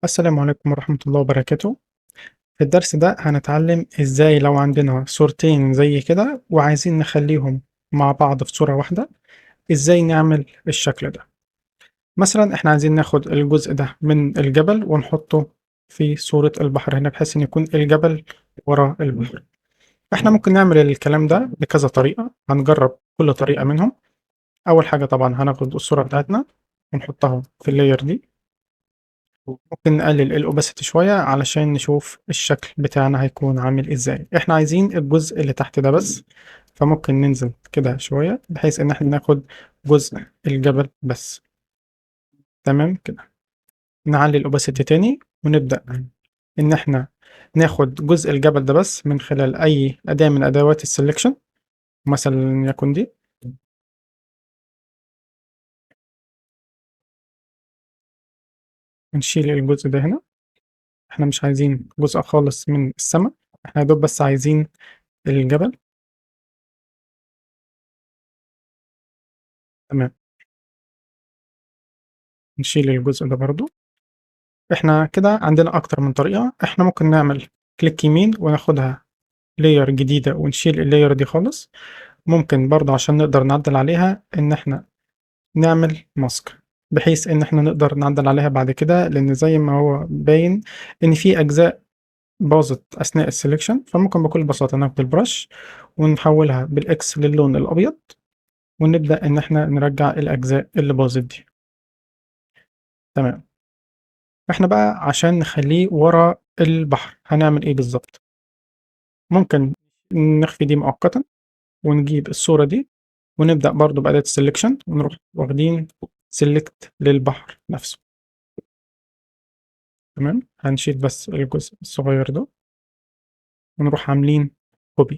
السلام عليكم ورحمة الله وبركاته. في الدرس ده هنتعلم ازاي لو عندنا صورتين زي كده وعايزين نخليهم مع بعض في صورة واحدة، ازاي نعمل الشكل ده. مثلا احنا عايزين ناخد الجزء ده من الجبل ونحطه في صورة البحر هنا، بحيث ان يكون الجبل ورا البحر. احنا ممكن نعمل الكلام ده بكذا طريقة، هنجرب كل طريقة منهم. اول حاجة طبعا هناخد الصورة بتاعتنا ونحطها في ال layer دي، ممكن نقلل ال opacity شوية علشان نشوف الشكل بتاعنا هيكون عامل ازاي. احنا عايزين الجزء اللي تحت ده بس، فممكن ننزل كده شوية بحيث ان احنا ناخد جزء الجبل بس. تمام كده. نعلي ال opacity تاني ونبدأ ان احنا ناخد جزء الجبل ده بس من خلال اي اداة من ادوات ال selection، مثلا يكون دي. نشيل الجزء ده هنا، احنا مش عايزين جزء خالص من السماء، احنا يا دوب بس عايزين الجبل. تمام، نشيل الجزء ده برضو. احنا كده عندنا اكتر من طريقة. احنا ممكن نعمل click يمين وناخدها layer جديدة ونشيل ال layer دي خالص. ممكن برضو عشان نقدر نعدل عليها ان احنا نعمل mask، بحيث ان احنا نقدر نعدل عليها بعد كده، لان زي ما هو باين ان في اجزاء باظت اثناء ال selection. فممكن بكل بساطة ناخد ال brush ونحولها بال X للون الابيض، ونبدأ ان احنا نرجع الاجزاء اللي باظت دي. تمام. احنا بقى عشان نخليه ورا البحر هنعمل ايه بالظبط؟ ممكن نخفي دي مؤقتا ونجيب الصورة دي ونبدأ برضو بأداة ال selection ونروح واخدين select للبحر نفسه. تمام، هنشيل بس الجزء الصغير ده ونروح عاملين copy.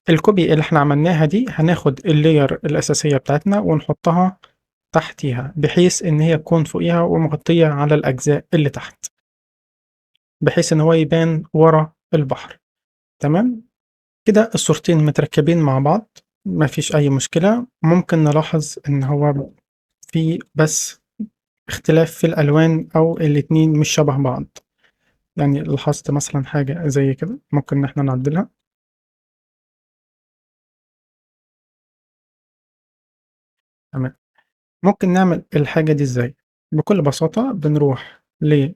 ال copy اللي احنا عملناها دي هناخد ال layer الأساسية بتاعتنا ونحطها تحتيها، بحيث ان هي تكون فوقيها ومغطية على الأجزاء اللي تحت، بحيث ان هو يبان ورا البحر. تمام كده الصورتين متركبين مع بعض، مفيش أي مشكلة. ممكن نلاحظ ان هو في بس اختلاف في الألوان أو الاتنين مش شبه بعض. لاحظت مثلا حاجة زي كده ممكن إن احنا نعدلها. تمام، ممكن نعمل الحاجة دي ازاي؟ بكل بساطة بنروح لل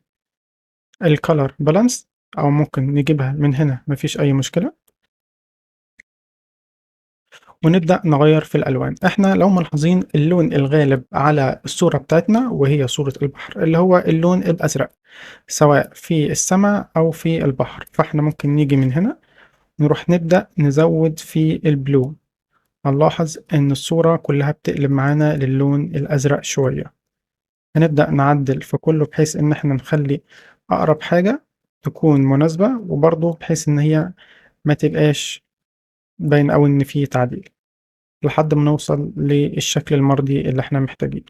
color balance، أو ممكن نجيبها من هنا مفيش أي مشكلة، ونبدأ نغير في الألوان. احنا لو ملاحظين اللون الغالب على الصورة بتاعتنا وهي صورة البحر اللي هو اللون الأزرق، سواء في السماء أو في البحر، فاحنا ممكن نيجي من هنا نروح نبدأ نزود في البلو. هنلاحظ إن الصورة كلها بتقلب معانا للون الأزرق شوية. هنبدأ نعدل في كله بحيث إن احنا نخلي أقرب حاجة تكون مناسبة، وبرضه بحيث إن هي ما تبقاش باين أوي إن في تعديل، لحد ما نوصل للشكل المرضي اللي احنا محتاجينه.